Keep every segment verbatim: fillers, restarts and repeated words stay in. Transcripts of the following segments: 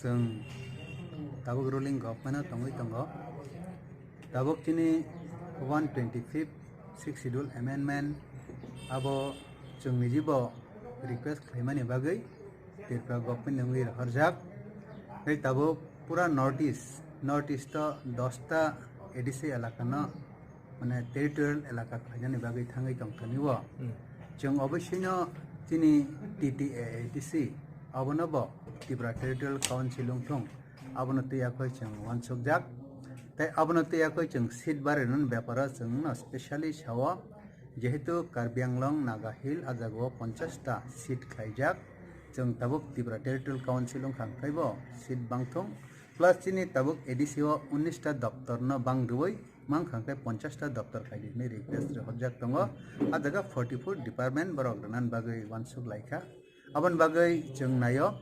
Chwng tabuk ruling government-o tongwi tongo. Tabuk chini one twenty-fifth Sixth Schedule amendment abo chwng nijibo request khlaimani bagwi Tripura government-ni wngwi rohorjak. Tei tabuk pura North East, North East-o dosta A D C elakano mane territorial elaka khlainani bagwi thangwi tongthani-o. Hmm. Chwng oboisino chini T T A A D C abono bo Tripura Territorial Council wngthung, abono twi yakwi chwng uansukjak. Tei abono twi yakwi chwng seat barinani beparo chwngno specially sao, jehetu Karbi Anglong, Naga Hill a jagao ponchash ta seat khlaijak. Chwng tabuk Tripura Territorial Council wngkha hwnkhe bo seat bangthung, plus chini tabuk A D C o unnish ta doptorno bang rwui mankha hwnkhe ponchash ta doptor khaidi hwnwi request rohorjak tongo. A jaga forty four department borok rwnani bagwi uansuk laikha. Aboni bagwi chwng naio,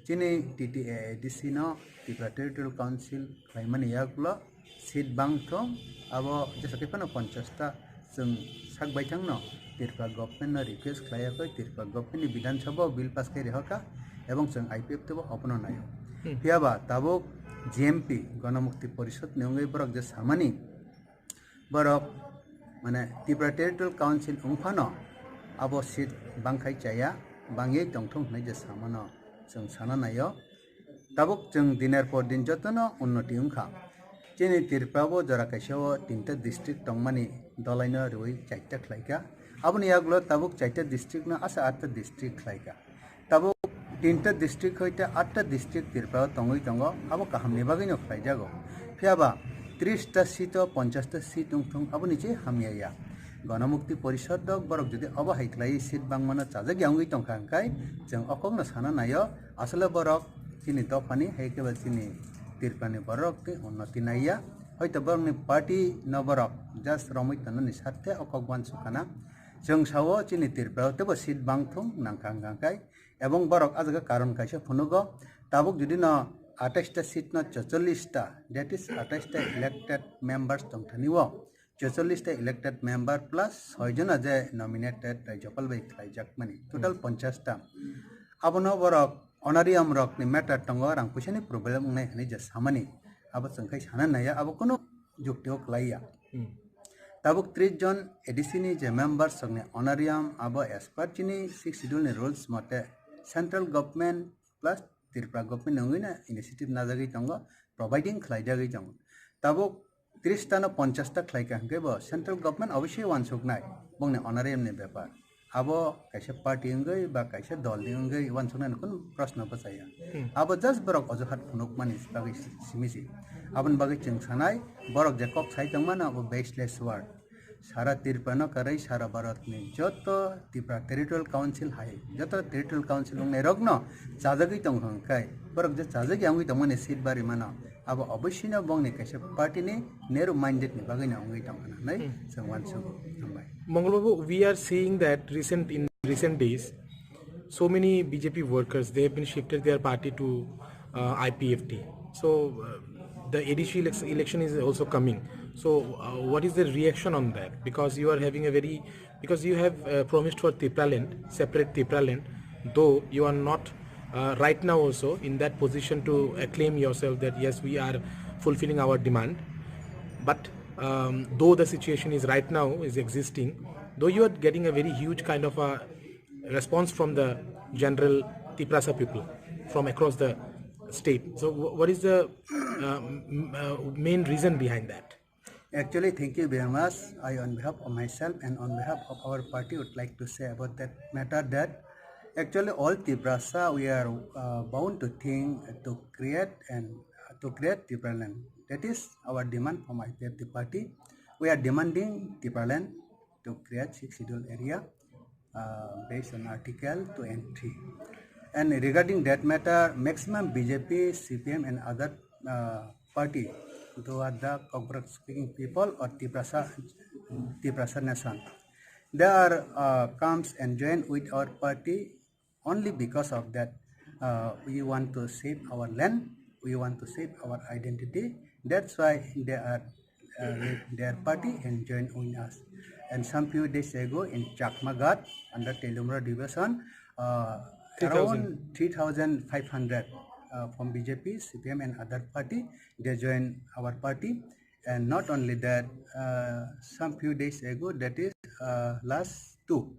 chini T T A A D C no Tripura Territorial Council khlaimani yagulo seat bangthung, abo jesa khe phano ponchash ta chwng sak baithangno Tripura government no request khlaiya khe Tripura government ni Bidhan Sabha o bill pass khai rihorkha, ebong chwng I P F T bo obono naio. Hmm. Phiya ba tabuk G M P Ganamukti Porishad ni wngwi borok je samani, borok mane Tripura Territorial Council wngphano abo seat bangkhai chaya, bangwi tongthung hwnwi je samano chwng sana naio. Tabuk chwng diner por din jotono unnoti wngkha. Chini Tripura bo jora kaisa o tinta district tongmani dolaino rwui chaita khlaikha. Aboni yagulo tabuk chaita district no asa atta district khlaikha. Tabuk tinta district hoite atta district Tripura o tongwi tongo, abo kahamni bagwino khlaijago. Phiya ba tris ta seat o ponchash ta seat wngthung, aboni je hamya ya. Ganamukti Porishad rok borok jodi obo hai khlai seat bangmano chajak ya wngwi tongkha hwnkhe chwng o kokno sana naio, asole borok chini dophani hai khe ba chini Tripura ni borok tei unnoti naiya. Hoito borokni party no borok just romwi tongnani sathe o kok uansukha na. Chwng sao chini Tripura o teibo seat bangthung nangkha hwnkha hwnkhe, ebong borok a jaga karon kaisa phunugo, tabuk jodi no atais ta seat no chocholish ta, that is atais ta elected members tongthani o, chocholish ta elected member plus soi jona je nominated Rajyapal bai khlaijakmani, total Hmm. ponchash ta. Abono borok honorarium rokni matter tongo, rang puisani problem wngnai hwnwi je samani, abo chwng khai sana naiya, abo kunu jukti o klaiya. Hmm. Tabuk tris jon A D C ni je members rokni honorarium abo as per chini sixth schedule ni rules mote central government plus Tripura government ni wngwi no initiative najagwi tongo, providing khlaijagwi tongo. Tabuk tris ta no ponchash ta khlaikha hwnkhe bo central government obviously uansuknai bongni honorarium ni bepar. Abo kaisa party wngwi ba kaisa dol ni wngwi uansuknai no kunu proshno bwchaya. Hmm. Abo just borok ojuhat phunukmani bagwi si-, simi si. Aboni bagwi chwng sanai, borok je kok sai tongmano abo baseless word. Sara Tripura no karwi sara Bharat ni joto Tripura Territorial Council hai, joto Territorial Council wngnai rok no chajagwi tong hwnkhe, borok je chajagwi wngwi tongmani seat bari mano, abo oboisino bongni kaisa party ni narrow minded ni bagwi no wngwi tongkha hwnwi Hmm. chwng uansugo. Hambai. Mongol Babu, we are seeing that recent, in recent days, so many B J P workers, they have been shifted their party to, uh, I P F T. So, uh, the A D C elex-, election is also coming. So, uh, what is the reaction on that? Because you are having a very, because you have, uh, promised for Tipraland, separate Tipraland, though you are not, uh, right now also in that position to acclaim yourself that yes, we are fulfilling our demand. But, um, though the situation is right now is existing, though you are getting a very huge kind of a response from the general Tiprasa people from across the state. So, wh-, what is the, uh, m-, uh, main reason behind that? Actually, thank you very much. I, on behalf of myself and on behalf of our party, would like to say about that matter that actually all Tiprasa, we are, uh, bound to think to create and, uh, to create Tipraland. That is our demand from I P F T party. We are demanding Tipraland to create sixth schedule area, uh, based on Article two and three. And regarding that matter, maximum B J P, C P M and other, uh, party, though are the Kokborok speaking people or Tiprasa, Tiprasa nation, they are, uh, comes and join with our party only because of that, uh, we want to save our land, we want to save our identity. That's why they are, uh, leave their party and join with us. And some few days ago in Chakmaghat, under Teliamura division, uh, around three thousand five hundred uh, from B J P, C P M, and other party. They join our party. And not only that, uh, some few days ago, that is, uh, last two,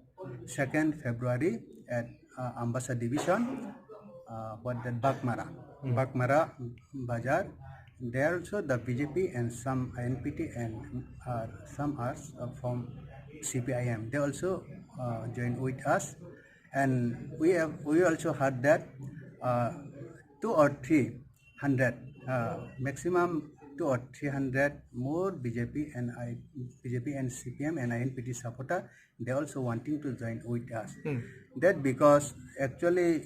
second February at, uh, Ambasa division, uh, what that Bakmara, Bakmara Bazar. There also the B J P and some I N P T and, uh, some are, uh, from C P I M. They also, uh, join with us. And we have, we also heard that, uh, two or three hundred, uh, maximum two or three hundred more B J P and I, B J P and C P M and I N P T supporter, they also wanting to join with us. That because actually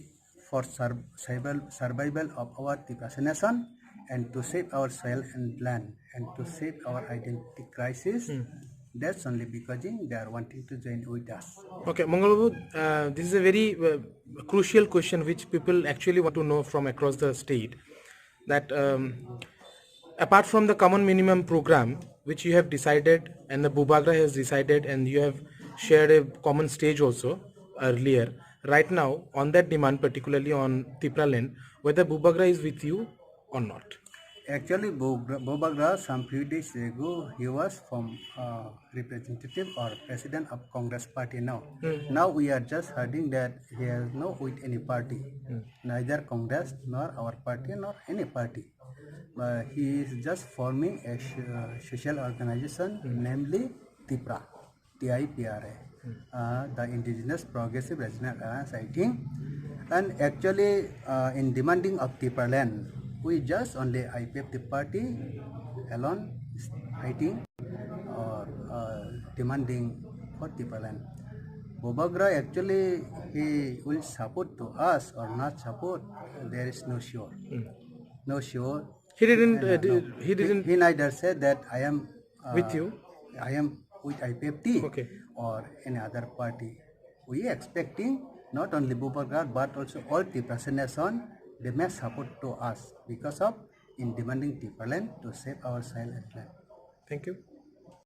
for sur-, survival, survival of our Tiprasa nation and to save our soil and land and to save our identity crisis, that's only because they are wanting to join with us. Okay, Mangal Babu, uh, this is a very, uh, crucial question which people actually want to know from across the state. That, um, apart from the common minimum program which you have decided and the Bubagra has decided and you have shared a common stage also earlier, right now on that demand, particularly on Tipraland, whether Bubagra is with you or not? Actually, Bubagra, Bubagra, some few days ago, he was from, uh, representative or president of Congress party now. Now we are just hearing that he has no with any party, neither Congress nor our party nor any party. But he is just forming a so-, social organization, namely Tipra, T I P R A, uh, the Indigenous Progressive Regional Alliance, I think. And actually, uh, in demanding of Tipraland, we just only I P F T party alone is fighting or, uh, demanding for Tipraland. Bubagra actually he will support to us or not support, there is no sure. No sure. He didn't, uh, No, no. di-, he didn't He neither said that I am, uh, With you? I am with I P F T Okay. or any other party. We are expecting not only Bubagra but also all Tiprasa nation, they may support to us because of in demanding Tipraland to save our soil and land. Thank you.